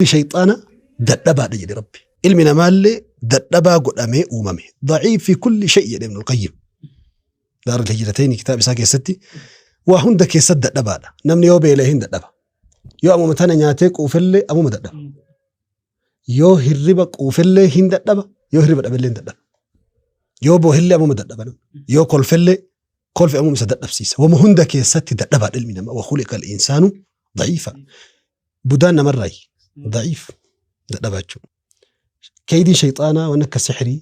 Shayxaana dadhabaadha jedhe Rabbi. Ilmi namaallee dadhabaa godhamee uumame. Daciif fi kulli shay jedhe Ibnul Qayyim. Daarul Hijratayni kitaaba isaa keessatti waa hunda keessatti dadhabaadha. Namni yoo beela'e hin dadhaba. Yoo amuma tana nyaatee quufellee amuma dadhaba. Yoo hirriba quufellee hin dadhaba. Yoo hirriba dhabellee hin dadhaba. Yoo boohellee amuma dadhaba. Yoo kolfellee kolfi amuma isa dadhabsiisa. Wama hunda keessatti dadhabaadha ilmi namaa. Wa khuliqa al-insaanu daciifa. Budaan namarraayi. Daciif. Dadhabaa jechuudha. Kaydiin shayxaanaa waan akka sixrii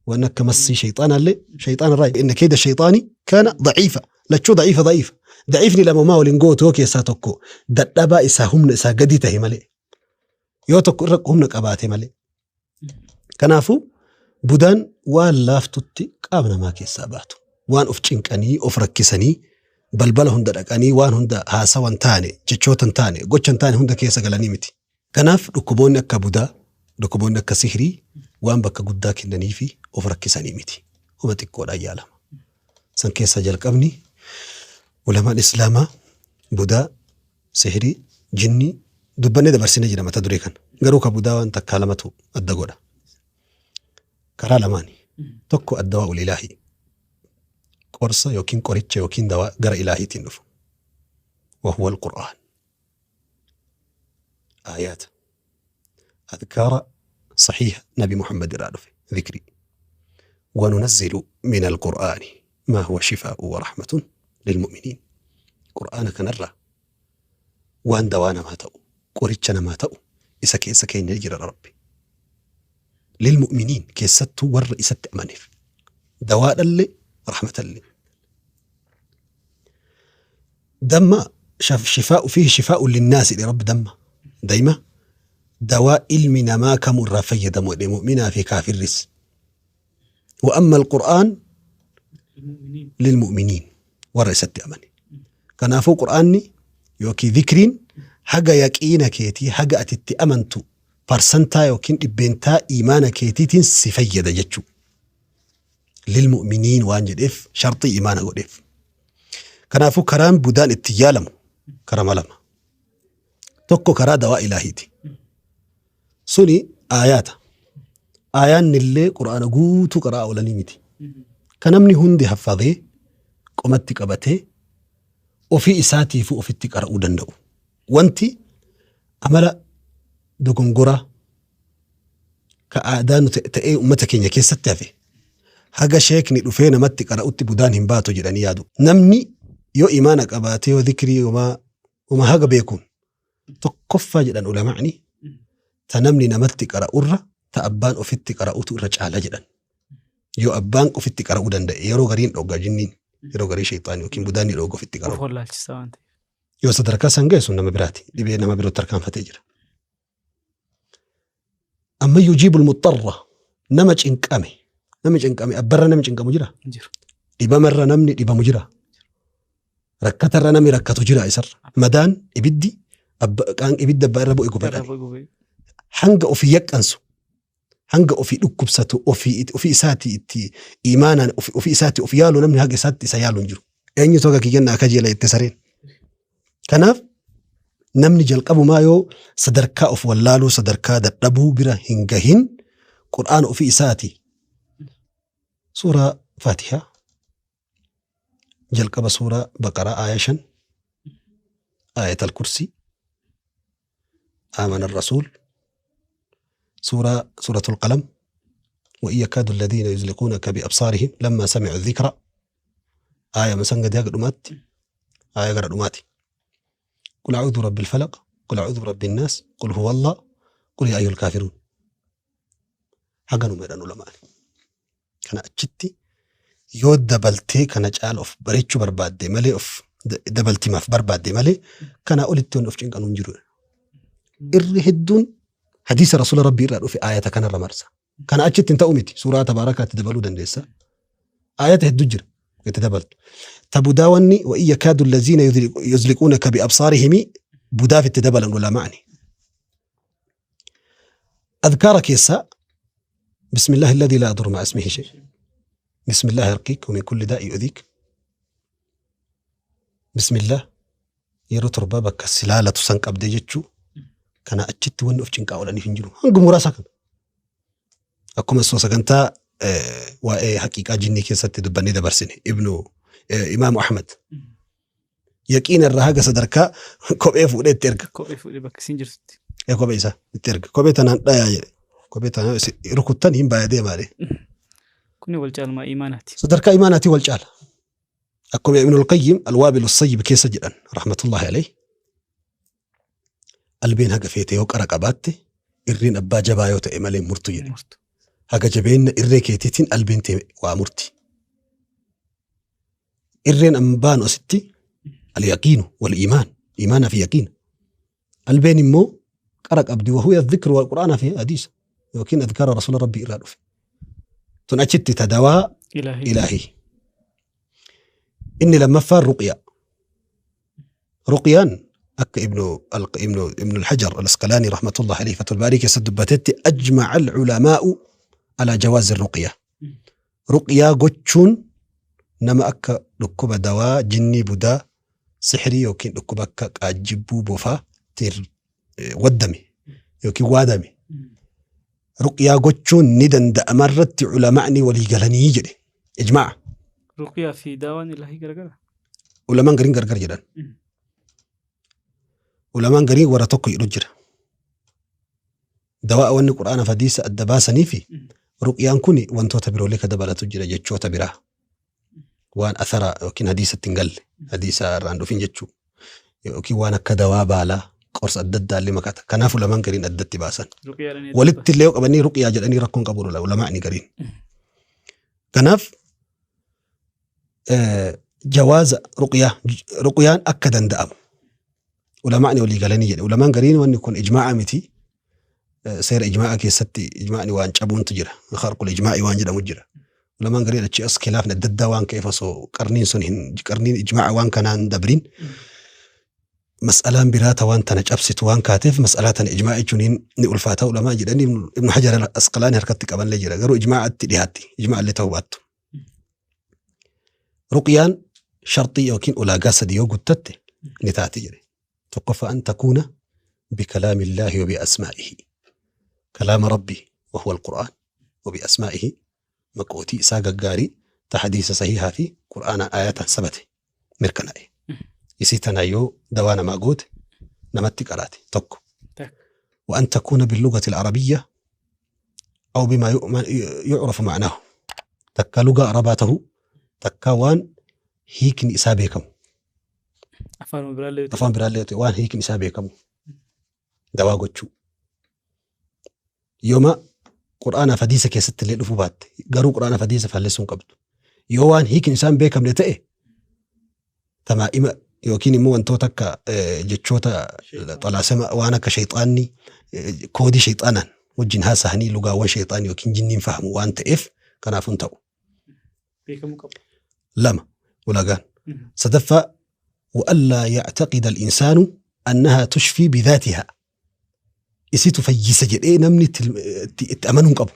waan akka massii shayxaanaallee shayxaanarraayi. Inna kayda shayxaani kaana daciifa. Lachuu daciifa daciifa. Daciifni lama maa waliin gootu yoo keessaa tokko dadhabaa isaa humna isaa gadi tahe malee. Yoo tokko irra humna qabaate malee. Kanaafuu budaan waan laaftutti qaama namaa keessaa baatu. Waan of cinqanii of rakkisanii balbala hunda dhaqanii waan hunda haasawa hin taane jechoota hin taane gocha hin taane hunda keessa galanii miti. Kanaaf dhukkuboonni akka budaa dhukkuboonni akka sihrii waan bakka guddaa kennanii fi of rakkisanii miti. Homa xiqqoodhaan yaalama. San keessaa jalqabni ulamaan Islaamaa budaa Sihrii, jinnii, dubbannee dabarsinee jira mata duree kana. Garuu ka budaa waan takkaa lamatu adda godha. Karaa lamaani. Tokko addawaa'ul ilaahii. Qorsa yookiin qoricha yookiin dawaa gara ilaahiitiin dhufu. Wahuwa al-Qur'aan. Aayaata. Adkaara sahiha Nabi Muhammad irraa dhufe. Dhikrii. Wanunazzilu min al-Qur'aani maa huwa shifaa'u wa rahmatun lilmu'miniin. Qur'aana kanarraa waan dawaa namaa ta'u, qoricha namaa ta'u isa keessa keenya jira Rabbi. Lilmu'miniin keessattuu warra isatti amaneef. Dawaadhallee rahmatallee. Damma shifaa'u fiihi shifaa'u linnaasi jedhe Rabbi damma. Dayma dawaa ilmi namaa kamuu irraa fayyadamu jedhe mu'minaa fi kaafirris. Wa amma alqur'aan lilmu'miniin warra isatti amane. Kanaafuu qur'aanni yookiin zikriin haga yaqiina keetii haga ati itti amantu parsantaa yookiin dhibbeentaa iimaana keetiitiin si fayyada jechuu. Lilmu'miniin waan jedheef sharxii iimaana godheef. Kanaafuu karaan budaan itti yaalamu karama lama. Tokko karaa dawaa ilaahiiti. Suni aayaata. Aayaannillee qur'aana guutuu qara'aa oolanii miti. Ka namni hundi haffazee qomatti qabatee ofii isaatiifuu ofitti qara'uu danda'u. Wanti amala dogongoraa ka aadaa nu ta'ee uummata keenya keessatti hafe haga sheekni dhufee namatti qara'utti budaan hin baatu jedhanii yaadu. Namni yoo imaana qabaatee yoo dhikrii homaa haga beekuun Tokkoffaa jedhan ulama'ni ta namni namatti qara'urra ta abbaan ofitti qara'utu irra caala jedhan. Yoo abbaan ofitti qara'uu danda'e yeroo gariin dhogga jinniin yeroo garii shayxaan yookiin budaan ni dhogga ofitti Of qara'u. wallaalchisa waan ta'eef. Yoo sadarkaa san ga'e sun nama biraati. Dhibee nama birootti tarkaanfatee jira. Amma yujiibul muxxarra nama cinqame nama cinqame abbarra namni cinqamu jira. Jiru. Dhibamarra namni dhibamu jira. Rakkatarra namni rakkatu jira isarra. Madaan ibiddi qaan ibidda abbaa irra bu'e gubadha. Hanga ofii yaqqansu hanga ofii dhukkubsatu ofii ofii isaatii itti imaanaan ofii isaatii of yaalu namni haga isaatti isa yaalu hin jiru. Eenyutu haga kiyyan akka jeela jette sareen. Kanaaf namni jalqabumaa yoo sadarkaa of wallaaluu sadarkaa dadhabuu bira hin gahin qur'aana ofii isaatii suuraa Faatihaa jalqaba suuraa Baqaraa aaya 5 aayat al-kursii aamana rasuul suuraa suuratul qalam وإن يكاد الذين يزلقونك بأبصارهم لما سمعوا الذكر آية مثلا قد يقعد آية قرأ دماتي قل أعوذ برب الفلق قل أعوذ برب الناس قل هو الله قل يا أيها الكافرون haganuma jedhan ulamaan. Kana achitti yoo dabaltee kana caala of bareechuu barbaadde malee of dabaltimaaf barbaadde malee kanaa olitti wanni of cinqanu hin jiru. Irri hedduun hadiisa rasuula rabbii irraa dhufe aayata kanarra marsa. Kana achitti hin ta'u miti. Suuraa tabaarakaatti dabaluu dandeessa. Aayata hedduu jira itti dabaltu. Ta budaa wanni wa in yakaadu allaziina yuzliquunaka bi absaarihimi budaaf itti dabalan ulamaani. Adkaara keessaa bismillaahi alladhii laa yadurru ma'a ismihi shay. Bismillaahi yarqiik wa min kulli daa'i yu'dhiik. Bismillaah yeroo torbaa bakka si laalatu san qabdee jechuu. Kana achitti wanni of cinqaa oolaniif hin jiru. Hanga muraasa kana. Akkuma soo sagantaa waa'ee haqiiqaa jinnii keessatti dubbannee dabarsine Ibnu Imaamu Ahmad. Yaqiina irraa haga sadarkaa kophee fuudhee itti erga. Kophee fuudhee bakka isiin jirtutti. Ee kophee isaa itti erga. Kophee tanaan dhayaa jedhe. Kophee tanaan rukuttan hin baay'ee deemaa jedhe. Kuni wal caalmaa imaanaati. Sadarkaa imaanaatii wal caala. Akkuma Ibnul Qayyim Alwaabil Sayyib keessa jedhan rahmatullahi alayhi. Albeen haga feete yoo qara qabaatte irreen abbaa jabaa yoo ta'e malee murtu jedhe. Murtu. Haga jabeenna irree keetiitiin albeen tee waa murti. Irreen amma baanu asitti al-yaqiinu wal iimaan iimaanaa fi yaqiina. Albeen immoo qara qabdi wahuya dhikru wal qur'aanaa fi hadiisa yookiin adkaara rasuula rabbii irraa dhufe. Tun achitti ta dawaa Ilaahii. ilaahii. Inni lammaffaan ruqyaa. Ruqyaan akka Ibnu al-Hajar al-Asqalaani rahmatullahi alayhi Fathul Baarii keessatti dubbatetti ajma'a al-ulamaa'u ala jawaazi ruqyaa. Ruqyaa gochuun nama akka dhukkuba dawaa jinnii budaa sihrii yookiin dhukkuba akka qaajjibbuu bofaa tiin waddame yookiin waadame ruqyaa gochuun ni danda'ama irratti ulamaa'ni walii galanii jedhe ijmaa'a. Ruqyaa fi daawaan ilaahii garagara. Ulamaan gariin gargar jedhan. Ulamaan gariin warra tokko jedhu jira. Dawaa wanni qur'aana fi hadiisa adda baasanii fi ruqyaan kun wantoota biroolee ka dabalatu jira jechoota biraa. Waan athara yookiin hadiisatti hin galle hadiisa irraan dhufin jechuu yookiin waan akka dawaa baalaa qorsa adda addaa illee makata. Kanaaf ulamaan gariin addatti baasan. Walitti illee yoo qabanii ruqyaa jedhanii rakkoon qabu ulamaan gariin. Kanaaf jawaaza ruqyaa ruqyaan akka danda'amu ulamaani walii galanii jedhe. Ulamaan gariin wanni kun ijmaa'a miti. Seera ijmaa'a keessatti ijmaa'ni waan cabuuntu jira. Kharqul ijmaa'i waan jedhamu jira. Ulamaan gariin achi as khilaafni adda addaa waan ka'eef osoo qarniin sun hin qarniin ijmaa'a waan kanaan dabriin mas'alaan biraa ta waan tana cabsitu waan kaateef mas'alaa tana ijmaa'a jechuun ni ulfaata ulamaa jedhanii Ibnu Hajar al-Asqalaani harkatti qabanillee jira. Garuu ijmaa'atti dhiyaatti. Ijmaa'allee ta'uu baattu. Ruqyaan sharxii yookiin ulaagaa sadi yoo guuttatte ni taati jedhe. Tokkoffaa an takuuna bikalaamillaahi wa bi'asmaa'ihi. Kalaama Rabbii wa huwa al-Qur'aan wa bi'asmaa'ihi maqootii isaa gaggaarii ta hadiisa sahiihaa fi Qur'aanaan aayataan sabate mirkanaa'e. Isii tana yoo dawaa namaa goote namatti qaraate tokko. Wa an takuuna billugati al-arabiyya aw bimaa yu'rafu ma'naahu. Takka lugaa arabaa tahuu takka waan hiikni isaa beekamu. Afaan biraallee yoo ta'e. Afaan biraallee yoo ta'e waan hiikni isaa beekamu dawaa gochuu. Yooma Qur'aanaaf hadiisa keessatti illee dhufuu baatte garuu Qur'aanaaf hadiisa faallessuu hin qabdu. Yoo waan hiikni isaa hin beekamne ta'e tamaa'ima yookiin immoo wantoota akka jechoota xalaasama waan akka shayxaanni koodii shayxaanaan wajjin haasa'anii lugaawwan shayxaan yookiin jinniin fahamu waan ta'eef kanaafuu hin ta'u. Beekamuu qaba. Lama ulagaan. Sadaffaa wa'allaa yactaqida al-insaanu annahaa tushfii bidhaatihaa. Isitu fayyisa jedhee namni itti amanuu hin qabu.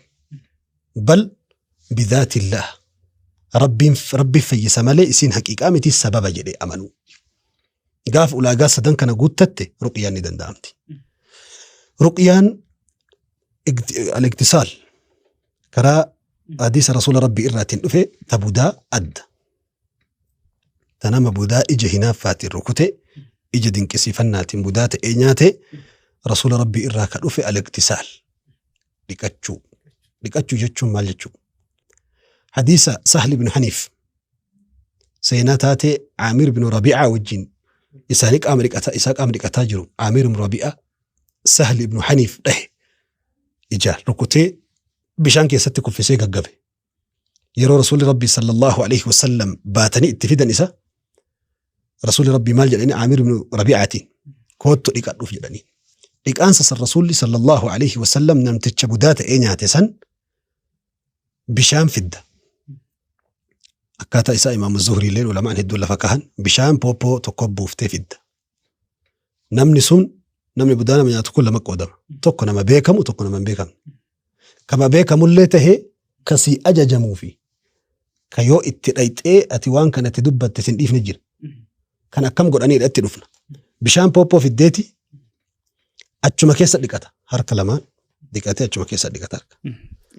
Bal bidhaatillaah. Rabbiin rabbi fayyisa malee isiin haqiiqaa miti sababa jedhee amanuu. Gaafa ulaagaa sadan kana guuttatte ruqyaan ni danda'amti. Ruqyaan al-iktisaal karaa hadiisa rasuula rabbii irraatiin dhufe ta budaa adda. Ta nama budaa ija hinaaffaatiin rukute ija dinqisiifannaatiin budaa ta'ee nyaate rasuula rabbii irraa ka dhufe al-iktisaal dhiqachuu. Dhiqachuu jechuun maal jechuu? Hadiisa Sahl ibn Haniif seenaa taatee Aamir ibn Rabi'aa wajjin isaanii qaama dhiqataa isaa qaama dhiqataa jiru Aamir ibn Rabi'aa Sahl ibn Haniif dhahe ijaan rukutee bishaan keessatti kuffisee gaggabe. Yeroo Rasuulli Rabbii sallallahu alaihi wasallam baatanii itti fidan isa Rasuulli Rabbii maal jedhanii Aamir ibn Rabi'aatiin koottu dhiqadhuuf jedhanii. Dhiqaansa san Rasuulli sallallahu alaihi wasallam namticha budaa ta'ee nyaate san bishaan fidda. Akkaataa isaa Imaamu Zuhrii illeen ulamaan hedduun lafa kahan bishaan pooppoo tokko buuftee fidda. Namni sun namni budaa nama nyaatu kun lama qoodama. Tokko nama beekamu tokko nama hin beekamne. Kama beekamullee tahe ka sii ajajamuu fi ka yoo itti dhayxee ati waan kana itti dubbatte sin dhiifne jira. Kan akkam godhaniidha itti dhufna. Bishaan pooppoo fiddeeti Achuma keessa dhiqata. Harka lamaan dhiqatee achuma keessa dhiqata harka.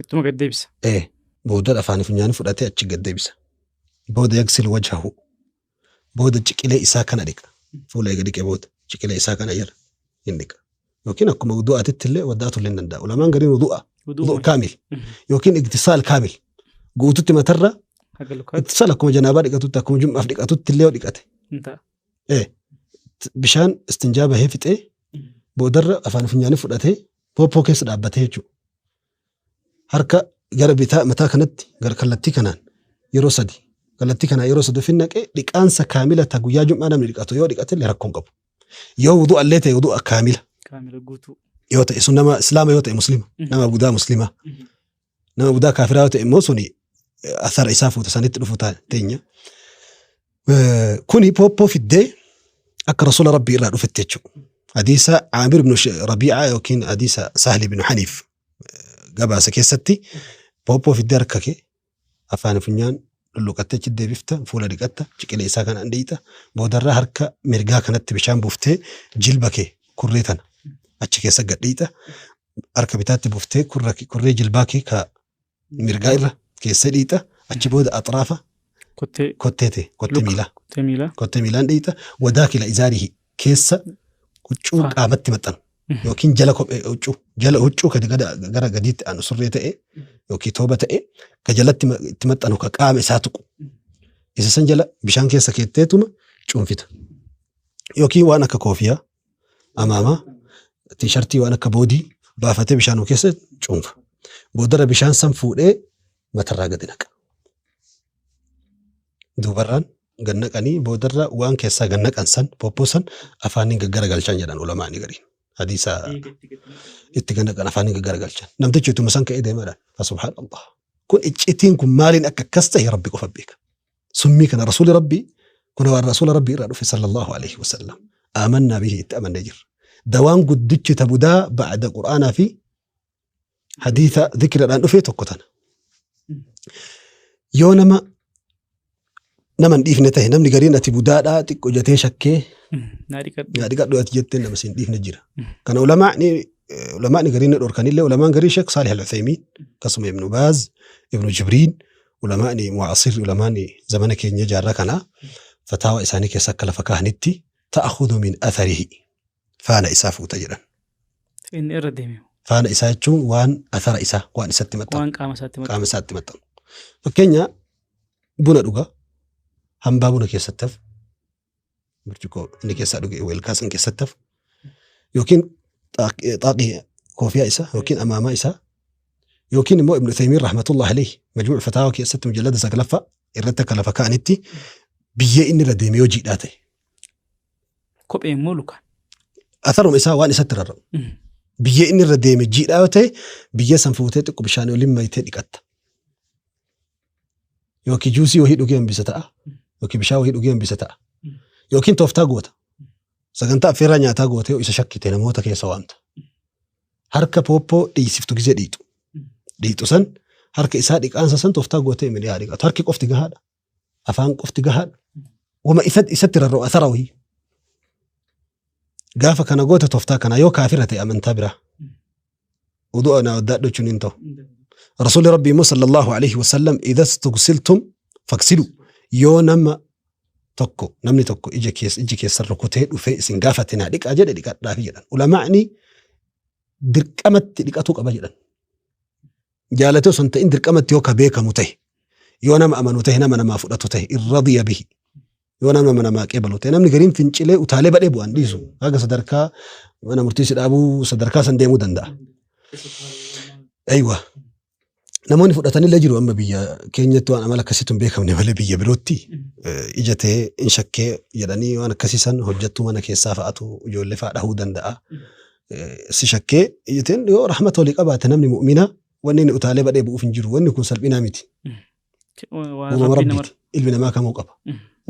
Ittuma gad deebisa. Ee booda afaanii funyaanii fudhatee achi gad deebisa. Booda yagsil wajhahu. Booda ciqilee isaa kana dhiqa. Fuula eega dhiqee booda ciqilee isaa kana jala hin dhiqa. Yookiin akkuma wudu'aatitti illee waddaatu illee hin danda'a. Ulamaan gariin wudu'a. Wudu'a kaamil. Yookiin igtisaal kaamil. Guututti matarra Haga lukaatti igtisaal akkuma janaabaa dhiqatutti akkuma jum'aaf dhiqatutti illee yoo dhiqate. hin ta'a. Ee bishaan istinjaa bahee fixee boodarra afaan funyaanii fudhatee pooppoo keessa dhaabbatee jechuudha. Harka gara bitaa mataa kanatti gara kallattii kanaan yeroo sadi kallattii kanaan yeroo sadi ofin naqee dhiqaansa kaamila ta guyyaa jum'aa namni dhiqatu yoo dhiqate illee rakkoo hin qabu. Yoo wudu'a illee ta'e wudu'a kaamila Kaamila guutuu. yoo ta'e sun nama islaama yoo ta'e muslima nama budaa muslima nama budaa kaafiraa yoo ta'e immoo suni athara isaa fuuta sanitti dhufu teenya. Kuni pooppoo fiddee akka rasuula rabbii irraa dhufetti jechuudha. Hadiisa Aamir ibn Rabii'aa yookiin hadiisa Sahli ibn Haniif gabaasa keessatti pooppoo fiddee harka kee afaan funyaan lulluqattee achi deebifta fuula dhiqatta ciqilee isaa kana dhiqxa boodarraa harka mirgaa kanatti bishaan buuftee jilba kee kurree tana achi keessa gad dhiqxa harka bitaatti buuftee kurree jilbaa kee ka mirgaa irra keessa dhiqxa achi booda axraafa Kottee kottee ta'e kottee Luka. miilaa kottee miilaa. kottee miilaan dhiqxa wadaakila izaarihi keessa huccuu Faana. qaamatti maxxanu yookiin jala kophee huccuu jala huccuu kan gara gadiitti aanu surree ta'e yookiin tooba ta'e ka jalatti itti maxxanu ka qaama isaa tuqu isa san jala bishaan keessa keetteetuma cuunfita yookiin waan akka koofiyaa amaamaa tiishartii waan akka boodii baafatee bishaan keessa cuunfa boodarra bishaan san fuudhee matarraa gadi naqa duubarraan gad naqanii boodarra waan keessaa gad naqan san poppoo san afaaniin gaggaragalchan jedhan ulamaani gariin. Hadiisa itti gad naqan afaaniin gaggaragalchan. Namtichi utuma san ka'ee deemaadhaan. Subhaanallah. Kun iccitiin kun maaliin akka akkas ta'e Rabbi qofa beeka. Summii kana rasuuli Rabbii kun waan rasuula Rabbii irraa dhufe sallallahu alaihi wasallam. Aamannaa bihi itti amannee jirra. Dawaan guddichi ta budaa ba'da Qur'aanaa fi hadiisa zikradhaan dhufe tokko tana. Yoo nama nama hin dhiifne ta'e namni gariin ati budaadhaa xiqqoo jetee shakkee Naa dhiqadhu. naa dhiqadhu ati jettee nama si hin dhiifne jira. Kana ulamaani ulamaani gariin ni dhorkanillee ulamaan garii Sheekh Saalih Al-Uthaymiin akkasuma Ibnu Baaz Ibnu Jibriin ulamaani mu'asir ulamaani zamana keenya jaarraa kanaa fataawa isaanii keessa akka lafa kaahanitti ta'khudhu min atharihi faana isaa fuuta jedhan. Inni irra deeme. Faana isaa jechuun waan athara isaa waan isatti maxxanu. Waan qaama isaatti maxxanu. Qaama isaatti maxxanu. Fakkeenya buna dhuga hambaa buna keessatti hafu burcuqqoo inni keessaa dhuge weelkaa san keessatti hafu yookiin xaaqii koofiyaa isaa yookiin amaamaa isaa yookiin immoo Ibn Uthaymiin rahmatullahi alayhi majmuu fataawa keessatti mujallada saglaffaa irratti akka lafa kaa'anitti biyyee inni irra deeme yoo jiidhaa ta'e. Kophee immoo lukaan. Atharuma isaa waan isatti rarra'u. Biyyee inni irra deeme jiidhaa yoo ta'e biyyee san fuutee xiqqoo bishaan waliin mayitee dhiqatta. Yookiin juusii wahii dhugee hambisa ta'a. Yookiin bishaan wahii dhugee hambisa ta'a. Yookiin tooftaa goota. Sagantaa affeerraa nyaataa gootee yoo isa shakkite namoota keessa waamta. Harka pooppoo dhiisiftu gizee dhiixu. Dhiixu san harka isaa dhiqaansa san tooftaa gootee milee haa dhiqatu. Harki qofti gahaadha. Afaan qofti gahaadha. Wama isatti rarra'u athara wahii. Gaafa kana goota tooftaa kana yoo kaafira ta'e amantaa biraa. Wudu'a naa waddaadhu jechuun hin ta'u. Rasuulli Rabbii immoo sallallahu alaihi wasallam idha stugsiltum faksilu yoo nama tokko namni tokko ija keessa iji keessan rukutee dhufee isin gaafate naa dhiqaa jedhe dhiqadhaafi jedhan. Ulamaa'ni dirqamatti dhiqatuu qaba jedhan. Jaalatee osoo hin ta'in dirqamatti yoo ka beekamu ta'e yoo nama amanu ta'e nama namaa fudhatu ta'e irradiya bihi yoo nama namaa qeebalu ta'e namni gariin fincilee utaalee badhee bu'an dhiisu haga sadarkaa mana murtii si dhaabuu sadarkaa san deemuu danda'a. Aywa. Namoonni fudhatanillee jiru amma biyya keenyatti waan amala akkasiitu hin beekamne malee biyya birootti ija ta'ee hin shakkee jedhanii waan akkasii san hojjettuu mana keessaa fa'atu ijoollee fa'a dhahuu danda'a. Si shakkee ija ta'een yoo rahmata walii qabaate namni mu'mina wanni inni utaalee badhee bu'uuf hin jiru wanni kun salphinaa miti. Waan Uumama Rabbiin nama Rabbiiti. Ilmi namaa kamuu qaba.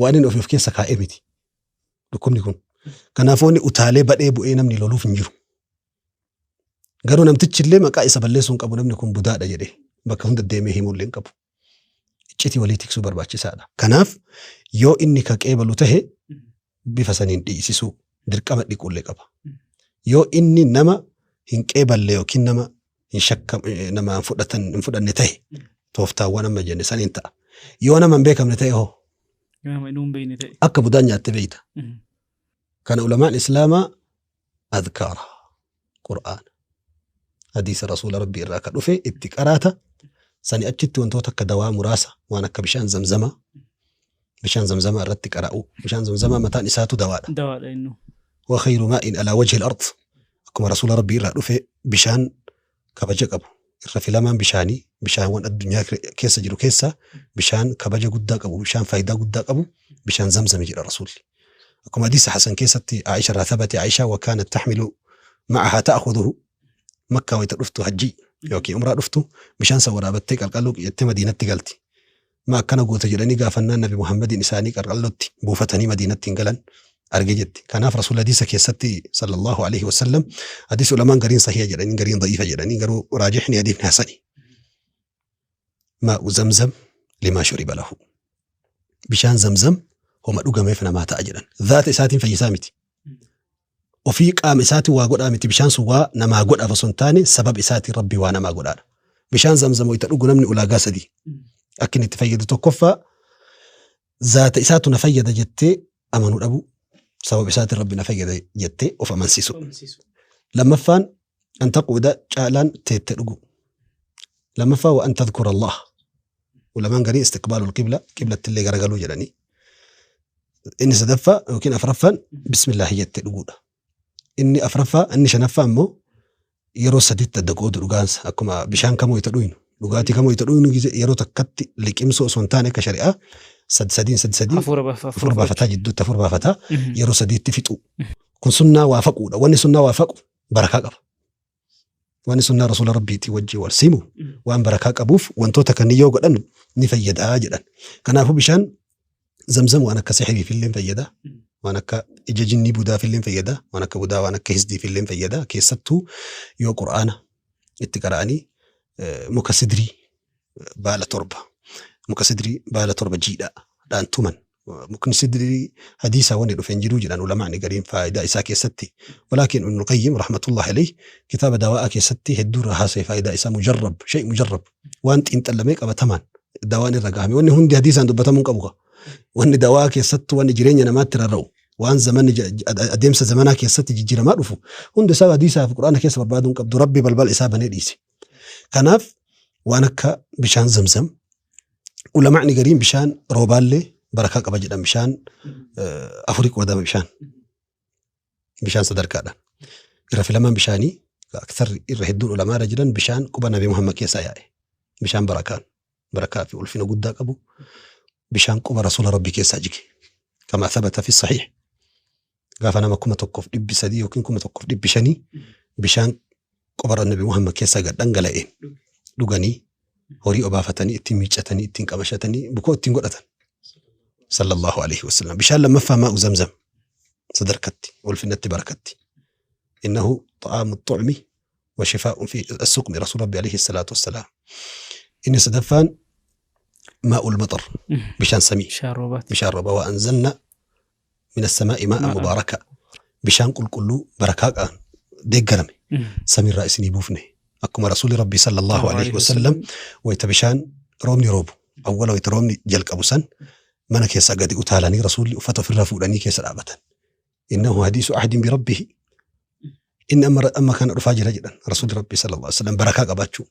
Waan inni ofii of keessa kaa'ee miti. Dhukkubni kun. Kanaafuu inni utaalee badhee bu'ee namni loluuf hin jiru. Garuu namtichi illee maqaa isa balleessuu hin qabu namni kun budaadha jedhee bakka hunda deemee himuu illee hin qabu. Iccitii walii tiksuu barbaachisaadha. Kanaaf yoo inni ka qeebalu tahe bifa saniin dhiisisuu dirqama dhiquu illee qaba. Yoo inni nama hin qeeballe yookiin nama hin shakkam nama hin fudhatan hin fudhanne ta'e tooftaawwan amma jenne saniin ta'a. Yoo nama hin beekamne ta'e hoo Yoo nama inni hin beekne ta'e. akka budaan nyaatte beeyta. Kana ulamaan islaamaa adkaara qur'aana hadiisa rasuula rabbii irraa ka dhufe itti qaraata sani achitti wantoota akka dawaa muraasa waan akka bishaan zamzamaa bishaan zamzamaa irratti qara'u bishaan zamzamaa mataan isaatu dawaadha. Dawaadha innu. Wa khayru maa'in alaa wajhi al-ard akkuma rasuula rabbii irraa dhufe bishaan kabaja qabu irra filamaan bishaanii bishaanwwan addunyaa keessa jiru keessaa bishaan kabaja guddaa qabu bishaan faayidaa guddaa qabu bishaan zamzami jedha rasuulli. Akkuma hadiisa Hasan keessatti Aisha irraa thabate Aisha wa kaanat taxmilu ma'ahaa ta'khudhuhu Makkaa wayita dhuftu hajjii yookiin umraa dhuftu bishaan san waraabattee qalqalloo qicattee Madiinatti galti. Ma akkana goota jedhanii gaafannaan Nabi Muhammadiin isaanii qalqallootti buufatanii Madiinatti hin galan arge jetti. Kanaaf Rasuulli hadiisa keessatti sallallahu alaihi wasallam hadiisa ulamaan gariin sahiha jedhanii gariin da'iifa jedhanii garuu raajixni hadiisni hasani. Maa'u zamzam limaa shuriba lahu. Bishaan zamzam homa dhugameef namaa ta'a jedhan. Zaata isaatiin fayyisaa miti. Ofii qaama isaatiin waa godhaa miti. Bishaan sun waa namaa godhaaf osoo hin taane sababa isaatiin Rabbi waa namaa godhaadha. Bishaan zamzam wayita dhugu namni ulaagaa sadii akka inni itti fayyadu tokkoffaa zaata isaatu na fayyada jettee amanuu dhabuu sababa isaatiin Rabbi na fayyada jettee of amansiisuu. Lammaffaan an taquuda caalaan teette dhugu. Lammaffaa wa an tadhkura Allah. Ulamaan garii istiqbaalul qibla qiblatti illee garagaluu jedhanii. Inni sadaffaa yookiin afraffaan bismillaahi jettee dhuguudha. Inni afraffaa inni shanaffaa immoo yeroo sadiitti adda qoodu dhugaansa akkuma bishaan kamuu itti dhuynu dhugaatii kamuu itti dhuynu yeroo takkatti liqimsuu osoo hin taane akka shari'aa sad sadiin sad sadii Hafuura hafuura baafataa jidduutti hafuura baafataa yeroo sadiitti fixuu. Kun sunnaa waafaquudha. Wanni sunnaa waafaqu barakaa qaba. Wanni sunnaa rasuula rabbiitii wajjin wal simu waan barakaa qabuuf wantoota kanneen yoo godhan ni fayyadaa jedhan. Kanaafuu bishaan zamzam waan akka sihiriif illee fayyada. Waan akka ija jinnii budaaf illee fayyada. Waan akka budaa waan akka hisdiif illee fayyada. Keessattuu yoo qur'aana itti qara'anii muka sidrii baala torba muka sidrii baala torba jiidhaa dhaan tuman mukni sidrii hadiisaa wanni dhufe hin jiruu jedhan ulamaani gariin faayidaa isaa keessatti walaakin ibnul qayyim rahmatullahi alayhi kitaaba dawaa'aa keessatti hedduu irraa haasa'e faayidaa isaa mujarrab shay mujarrab waan xiinxallamee qabatamaan dawaan irra gahame wanni hundi hadiisaan dubbatamuu hin qabu ka wanni dawaa keessattu wanni jireenya namaatti rarra'u waan zamanni adeemsa zamanaa keessatti jijjiiramaa dhufu hundi isaa hadiisaa fi qur'aana keessa barbaaduu hin qabdu rabbi balbala isaa banee dhiise Kanaaf waan akka bishaan zamzam ulama'ni gariin bishaan roobaallee barakaa qaba jedhan bishaan afurii qoodama bishaan bishaan sadarkaadhaan irra filamaan bishaanii aksarri irra hedduun ulamaa irra jiran bishaan quba nabi Muhammad keessaa yaa'e bishaan barakaan barakaa fi ulfina guddaa qabu bishaan quba rasuula rabbii keessaa jige kamaa sabata fi sahiih Gaafa nama 1300 yookiin 1500 bishaan qobara Nabi Muhammad keessaa gad dhangala'een dhuganii horii obaafatanii ittiin miiccatanii ittiin qamashatanii bukoo ittiin godhatan. Sallallahu alaihi wasallam. Bishaan lammaffaa maa'u zamzam sadarkatti ulfinatti barakatti. Innahu xa'aamu xu'mi wa shifaa'un fi as-suqmi rasuul rabbi alaihi salaatu wassalaam. Inni sadaffaan maa'ul maxar bishaan samii Bishaan roobaati. bishaan roobaa wa anzalna mina samaa'i maa'an mubaaraka bishaan qulqulluu barakaa qaan deeggarame samiirraa isinii buufne akkuma rasuulli rabbii sallallahu alaihi wasallam wayita bishaan roobni roobu awwala wayita roobni jalqabu san mana keessaa gadi utaalanii rasuulli uffata ofirraa fuudhanii keessa dhaabatan innahu hadiisu ahdin birabbihi Inni amma amma kana dhufaa jira jedhan rasuulli rabbii sallallahu alaihi wasallam barakaa qabaachuu.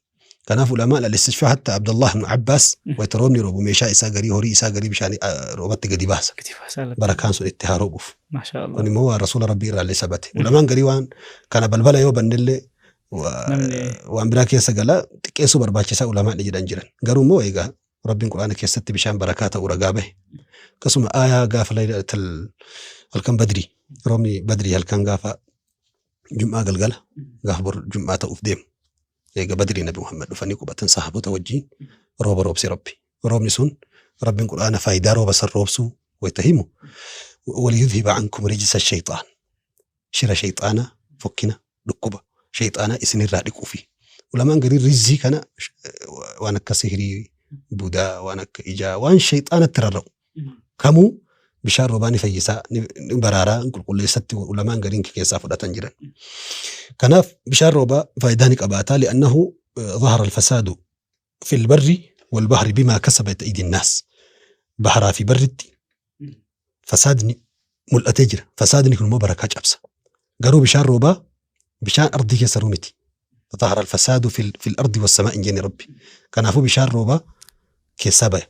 Kanaaf ulamaan al-istishfaa hatta Abdullah ibn Abbaas wayita roobni roobu meeshaa isaa garii horii isaa garii bishaan roobatti gadi baasa. Gadi baasaa latta. Barakaan sun itti haa roobuuf. Maashaa Allah. Kun immoo waan rasuula rabbii irraa illee sabate. Ulamaan garii waan kana balbala yoo bannellee Namni- waan biraa keessa gala xiqqeessuu barbaachisaa ulamaan jedhan jiran. Garuu immoo egaa Rabbiin Qur'aana keessatti bishaan barakaa ta'uu ragaa bahe. Akkasuma aayaa gaafa laylatal halkan badrii roobni badrii halkan gaafa jum'aa galgala gaafa bor jum'aa ta'uuf deemu. Eega badrii Nabi Muhammad dhufanii qubatan sahaabota wajjiin rooba roobse Rabbi. Roobni sun Rabbiin Qur'aana faayidaa rooba san roobsuu wayta himu waliyudhiba ankum rijsa shayxaan shira shayxaanaa fokkina dhukkuba shayxaanaa isinirraa dhiquufi. Ulamaan gariin rizii kana waan akka sihrii, budaa, waan akka ijaa, waan shayxaanatti rarra'u kamuu Bishaan roobaa ni fayyisaa, ni baraaraa, ni qulqulleessatti ulamaan gariin keessaa fudhatan jiran. Kanaaf bishaan roobaa faayidaa ni qabaata. Li'annahu zahara alfasaadu fil barri wal bahri bimaa kasabat aydin naas. Baharaa fi barritti fasaadni mul'atee jira. Fasaadni kun immoo barakaa cabsa. Garuu bishaan roobaa bishaan ardii keessa jiru miti. Zahara alfasaadu fil ardi wassamaa hin jenne Rabbi. Kanaafuu bishaan roobaa keessaa baya.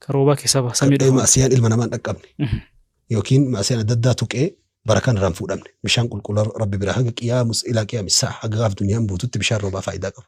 Ka roobaa keessaa baha samii dhufa. Ma'asiyaan ilma namaa hin dhaqqabne. Yookiin ma'asiyaan adda addaa tuqee barakaan irraa hin fuudhamne. Bishaan qulqulluu Rabbi biraa haga qiyaamus ilaa qiyaamis sa'a haga gaaf duniyaan buututti bishaan roobaa faayidaa qaba.